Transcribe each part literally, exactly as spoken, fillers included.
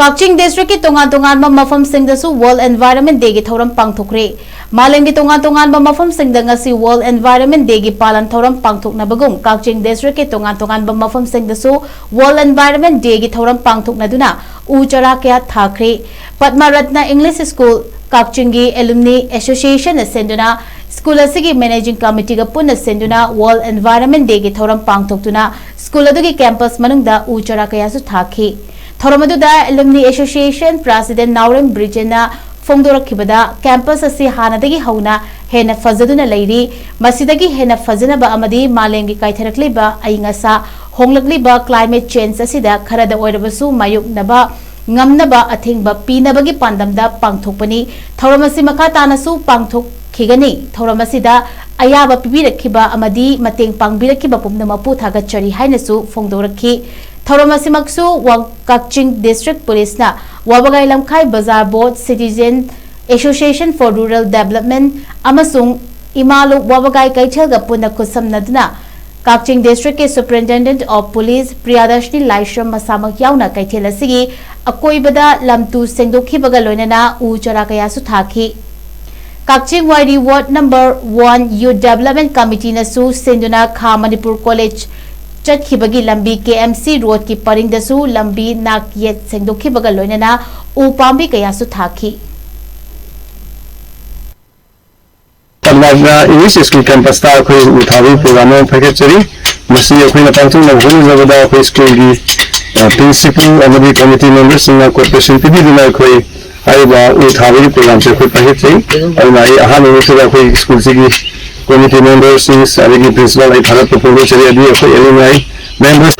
ꯀꯛꯆꯤꯡ ꯗꯤꯁꯇ꯭ꯔꯤꯛꯀꯤ ꯇꯣꯉꯥꯟ ꯇꯣꯉꯥꯟꯕ ꯃꯐꯝꯁꯤꯡꯗꯁꯨ ꯋꯥꯔꯜꯗ ꯑꯦꯟꯚꯥꯏꯔꯟꯃꯦꯟ ꯗꯦꯒꯤ ꯊꯧꯔꯝ ꯄꯥꯡꯊꯣꯛꯈ꯭ꯔꯦ꯫ ꯃꯥꯂꯦꯝꯒꯤ ꯇꯣꯉꯥꯟ ꯇꯣꯉꯥꯟꯕ ꯃꯐꯝꯁꯤꯡꯗ ꯉꯁꯤ ꯋꯥꯔꯜꯗ ꯑꯦꯟꯚꯥꯏꯔꯟꯃꯦꯟ ꯗꯦꯒꯤ ꯄꯥꯂꯟ ꯊꯧꯔꯝ ꯄꯥꯡꯊꯣꯛꯅꯕꯒꯨꯝ, ꯀꯛꯆꯤꯡ ꯗꯤꯁꯇ꯭ꯔꯤꯛꯀꯤ ꯇꯣꯉꯥꯟ ꯇꯣꯉꯥꯟꯕ ꯃꯐꯝꯁꯤꯡꯗꯁꯨ ꯋꯥꯔꯜꯗ ꯑꯦꯟꯚꯥꯏꯔꯟꯃꯦꯟ ꯗꯦꯒꯤ ꯊꯧꯔꯝ ꯄꯥꯡꯊꯣꯛꯅꯗꯨꯅ ꯎ ꯆꯥꯔꯥ ꯀꯌꯥ ꯊꯥꯈ꯭ꯔꯦ꯫ ꯄꯗꯃ ꯔꯠꯅ ꯏꯪꯂꯤꯁ ꯁ꯭ꯀꯨꯜ ꯀꯛꯆꯤꯡꯒꯤ ꯑꯦꯂꯨꯝꯅꯤ ꯑꯦꯁꯣꯁꯤꯌꯦꯁꯟꯅ ꯁꯤꯟꯗꯨꯅ ꯁ꯭ꯀꯨꯜ ꯑꯁꯤꯒꯤ ꯃꯦꯅꯦꯖꯤꯡ ꯀꯃꯤꯇꯤꯒ ꯄꯨꯟꯅ ꯁꯤꯟꯗꯨꯅ ꯋꯥꯔꯜꯗ ꯑꯦꯟꯚꯥꯏꯔꯟꯃꯦꯟ ꯗꯦꯒꯤ ꯊꯧꯔꯝ ꯄꯥꯡꯊꯣꯛꯇꯨꯅ ꯁ꯭ꯀꯨꯜ ꯑꯗꯨꯒꯤ ꯀꯦꯝꯄꯁ ꯃꯅꯨꯡꯗ ꯎ ꯆꯥꯔꯥ ꯀꯌꯥꯁꯨ ꯊꯥꯈꯤ꯫ ꯊꯧꯔꯝ ꯑꯗꯨꯗ ꯑꯦꯂꯨꯝꯅꯤ ꯑꯦꯁꯣꯁꯤꯌꯦꯁꯟ ꯄ꯭ꯔꯦꯁꯤꯗꯦꯟ ꯅꯥꯎꯔꯦꯝ ꯕ꯭ꯔꯤꯖꯦꯟꯅ ꯐꯣꯡꯗꯣꯔꯛꯈꯤꯕꯗ, ꯀꯦꯝꯄꯁ ꯑꯁꯤ ꯍꯥꯟꯅꯗꯒꯤ ꯍꯧꯅ ꯍꯦꯟꯅ ꯐꯖꯗꯨꯅ ꯂꯩꯔꯤ꯫ ꯃꯁꯤꯗꯒꯤ ꯍꯦꯟꯅ ꯐꯖꯅꯕ ꯑꯃꯗꯤ ꯃꯥꯂꯦꯝꯒꯤ ꯀꯥꯏꯊꯔꯛꯂꯤꯕ ꯑꯏꯪ ꯑꯁꯥ, ꯍꯣꯡꯂꯛꯂꯤꯕ ꯀ꯭ꯂꯥꯏꯃꯦꯠ ꯆꯦꯟꯖ ꯑꯁꯤꯗ ꯈꯔꯗ ꯑꯣꯏꯔꯕꯁꯨ ꯃꯥꯌꯣꯛꯅꯕ ꯉꯝꯅꯕ ꯑꯊꯤꯡꯕ ꯄꯤꯅꯕꯒꯤ ꯄꯥꯟꯗꯝꯗ ꯄꯥꯡꯊꯣꯛꯄꯅꯤ꯫ ꯊꯧꯔꯝ ꯑꯁꯤ ꯃꯈꯥ ꯇꯥꯅꯁꯨ ꯄꯥꯡꯊꯣꯛꯈꯤꯒꯅꯤ꯫ ꯊꯧꯔꯝ ꯑꯁꯤꯗ ꯑꯌꯥꯕ ꯄꯤꯕꯤꯔꯛꯈꯤꯕ ꯑꯃꯗꯤ ꯃꯇꯦꯡ ꯄꯥꯡꯕꯤꯔꯛꯈꯤꯕ ꯄꯨꯝꯅꯃꯛꯄꯨ ꯊꯥꯒꯠꯆꯔꯤ ꯍꯥꯏꯅꯁꯨ ꯐꯣꯡꯗꯣꯔꯛꯈꯤ꯫ ꯊꯧꯔꯝ ꯑꯁꯤꯃꯛꯁꯨ ꯋꯥ-, ꯀꯛꯆꯤꯡ ꯗꯤꯁꯇ꯭ꯔꯤꯛ ꯄꯨꯂꯤꯁꯅ ꯋꯥꯕꯒꯥꯏ ꯂꯝꯈꯥꯏ ꯕꯖꯥꯔ ꯕꯣꯔꯗ, Citizen Association for Rural Development ꯑꯃꯁꯨꯡ ꯏꯃꯥꯂꯨꯞ ꯋꯥꯕꯒꯥꯏ ꯀꯩꯊꯦꯜꯒ ꯄꯨꯟꯅ ꯈꯨꯠꯁꯝꯅꯗꯨꯅ ꯀꯛꯆꯤꯡ ꯗꯤꯁꯇ꯭ꯔꯤꯛꯀꯤ Superintendent of Police ꯄ꯭ꯔꯤꯌꯥꯗꯔꯁꯤꯅꯤ ꯂꯥꯏꯁ꯭ꯔꯝ ꯃꯁꯥꯃꯛ ꯌꯥꯎꯅ ꯀꯩꯊꯦꯜ ꯑꯁꯤꯒꯤ ꯑꯀꯣꯏꯕꯗ ꯂꯝ ꯇꯨ ꯁꯦꯡꯗꯣꯛꯈꯤꯕꯒ ꯂꯣꯏꯅꯅ ꯎ ꯆꯥꯔꯥ ꯀꯌꯥꯁꯨ ꯊꯥꯈꯤ꯫ ꯀꯛꯆꯤꯡ ꯋꯥꯏꯔꯤ ꯋꯥꯔꯗ ꯅꯝꯕꯔ ꯋꯥꯟ ꯌꯨꯠ ꯗꯦꯕꯂꯞꯃꯦꯟ ꯀꯃꯤꯇꯤꯅꯁꯨ ꯁꯤꯟꯗꯨꯅ ꯈꯥ ꯃꯅꯤꯄꯨꯔ ꯀꯣꯂꯦꯖ ꯆꯠꯈꯤꯕꯒꯤ ꯂꯝꯕꯤ, ꯀꯦ ꯑꯦꯝ ꯁꯤ ꯔꯣꯗꯀꯤ ꯄꯔꯤꯡꯗꯁꯨ ꯂꯝꯕꯤ ꯅꯥꯛ ꯌꯦꯠ ꯁꯦꯡꯗꯣꯛꯈꯤꯕꯒ ꯂꯣꯏꯅꯅ ꯎ ꯄꯥꯝꯕꯤ ꯀꯌꯥꯁꯨ ꯊꯥꯈꯤ꯫ ꯄꯗꯃ ꯏꯪꯂꯤꯁ ꯁ꯭ꯀꯨꯜ ꯀꯦꯝꯄꯁꯇ ꯑꯩꯈꯣꯏ ꯎ ꯊꯥꯕꯒꯤ ꯄ꯭ꯔꯣꯒ꯭ꯔꯥꯝ ꯑꯃ ꯄꯥꯏꯈꯠꯆꯔꯤ꯫ ꯃꯁꯤ ꯑꯩꯈꯣꯏꯅ ꯄꯥꯡꯊꯣꯛꯅꯕ ꯍꯣꯠꯅꯖꯕꯗ ꯑꯩꯈꯣꯏ ꯁ꯭ꯀꯨꯜꯒꯤ, ꯑ, ꯄ꯭ꯔꯤꯟꯁꯤꯄꯜ ꯑꯃꯗꯤ ꯀꯃꯤꯇꯤ ꯃꯦꯝꯕꯔꯁꯤꯡꯅ ꯀꯣꯑꯣꯄꯔꯦꯁꯟ ꯄꯤꯕꯤꯗꯨꯅ ꯑꯩꯈꯣꯏ ꯍꯥꯏꯔꯤꯕ ꯎ ꯊꯥꯕꯒꯤ ꯄ꯭ꯔꯣꯒ꯭ꯔꯥꯝꯁꯦ ꯑꯩꯈꯣꯏ ꯄꯥꯏꯈꯠꯆꯩ꯫ ꯑꯗꯨꯅ ꯑꯩ ꯑꯍꯥꯟꯕ ꯃꯛꯇꯗ ꯑꯩꯈꯣꯏ ꯁ꯭ꯀꯨꯜꯁꯤꯒꯤ ꯀꯣꯃꯤꯇꯤ ꯃꯦꯝꯕꯔꯁꯤꯡ, ꯑꯗꯒꯤ ꯄ꯭ꯔꯤꯟꯁꯤꯄꯥꯜ ꯑꯩ ꯊꯥꯒꯠꯄ ꯐꯣꯡꯗꯣꯛꯆꯔꯤ꯫ ꯑꯗꯒꯤ ꯑꯩꯈꯣꯏ ꯑꯦꯂꯨꯃꯅꯥꯏ ꯃꯦꯝꯕꯔ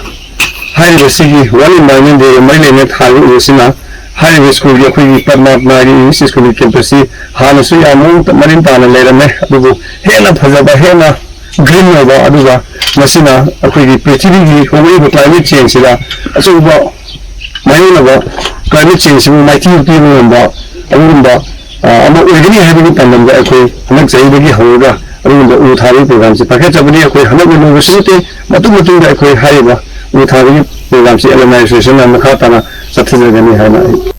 ꯍꯥꯏꯔꯤꯕꯁꯤꯒꯤ ꯋꯥꯔꯜꯗ ꯏꯟꯚꯥꯏꯔꯟꯃꯦꯟ ꯗꯦꯒ ꯃꯔꯤ ꯂꯩꯅꯅ ꯊꯥꯔꯤꯕ ꯎ ꯑꯁꯤꯅ ꯍꯥꯏꯔꯤꯕ ꯁ꯭ꯀꯨꯜꯒꯤ, ꯑꯩꯈꯣꯏꯒꯤ ꯄꯗꯃ ꯏꯪꯂꯤꯁ ꯁ꯭ꯀꯨꯜꯒꯤ ꯀꯦꯝꯄꯁꯁꯤ ꯍꯥꯟꯅꯁꯨ ꯌꯥꯝ ꯃꯑꯣꯡ ꯃꯔꯤꯟ ꯇꯥꯅ ꯂꯩꯔꯝꯃꯦ, ꯑꯗꯨꯕꯨ ꯍꯦꯟꯅ ꯐꯖꯕ, ꯍꯦꯟꯅ ꯒ꯭ꯔꯤꯟ ꯑꯣꯏꯕ, ꯑꯗꯨꯒ ꯃꯁꯤꯅ ꯑꯩꯈꯣꯏꯒꯤ ꯄ꯭ꯔꯤꯊꯤꯕꯤꯒꯤ ꯍꯣꯡꯂꯛꯂꯤꯕ ꯀ꯭ꯂꯥꯏꯃꯦꯠ ꯆꯦꯟꯖꯁꯤꯗ ꯑꯆꯧꯕ ꯃꯥꯌꯣꯛꯅꯕ, ꯀ꯭ꯂꯥꯏꯃꯦꯠ ꯆꯦꯟꯖꯁꯤꯕꯨ ꯃꯥꯏꯊꯤꯕ ꯄꯤꯕ ꯉꯝꯕ ꯑꯗꯨꯒꯨꯝꯕ, ꯑ, ꯑꯃ ꯑꯣꯏꯒꯅꯤ ꯍꯥꯏꯕꯒꯤ ꯄꯥꯟꯗꯝꯗ ꯑꯩꯈꯣꯏ ꯍꯟꯗꯛ ꯆꯍꯤꯗꯒꯤ ꯍꯧꯔꯒ ꯑꯗꯨꯒꯨꯝꯕ ꯎ ꯊꯥꯕꯒꯤ ꯄ꯭ꯔꯣꯒ꯭ꯔꯥꯝꯁꯤ ꯄꯥꯏꯈꯠꯆꯕꯅꯤ꯫ ꯑꯩꯈꯣꯏ ꯍꯟꯗꯛꯅ ꯂꯣꯏꯕꯁꯨ ꯅꯠꯇꯦ, ꯃꯇꯨꯡ ꯃꯇꯨꯡꯗ ꯑꯩꯈꯣꯏ ꯍꯥꯏꯔꯤꯕ ꯎ ꯊꯥꯕꯒꯤ ꯄ꯭ꯔꯣꯒ꯭ꯔꯥꯝꯁꯤ ꯑꯦꯂꯨꯃꯅꯥꯏ ꯑꯦꯁꯣꯁꯤꯌꯦꯁꯟꯅ ꯃꯈꯥ ꯇꯥꯅ ꯆꯠꯊꯖꯒꯅꯤ ꯍꯥꯏꯅ ꯑꯩ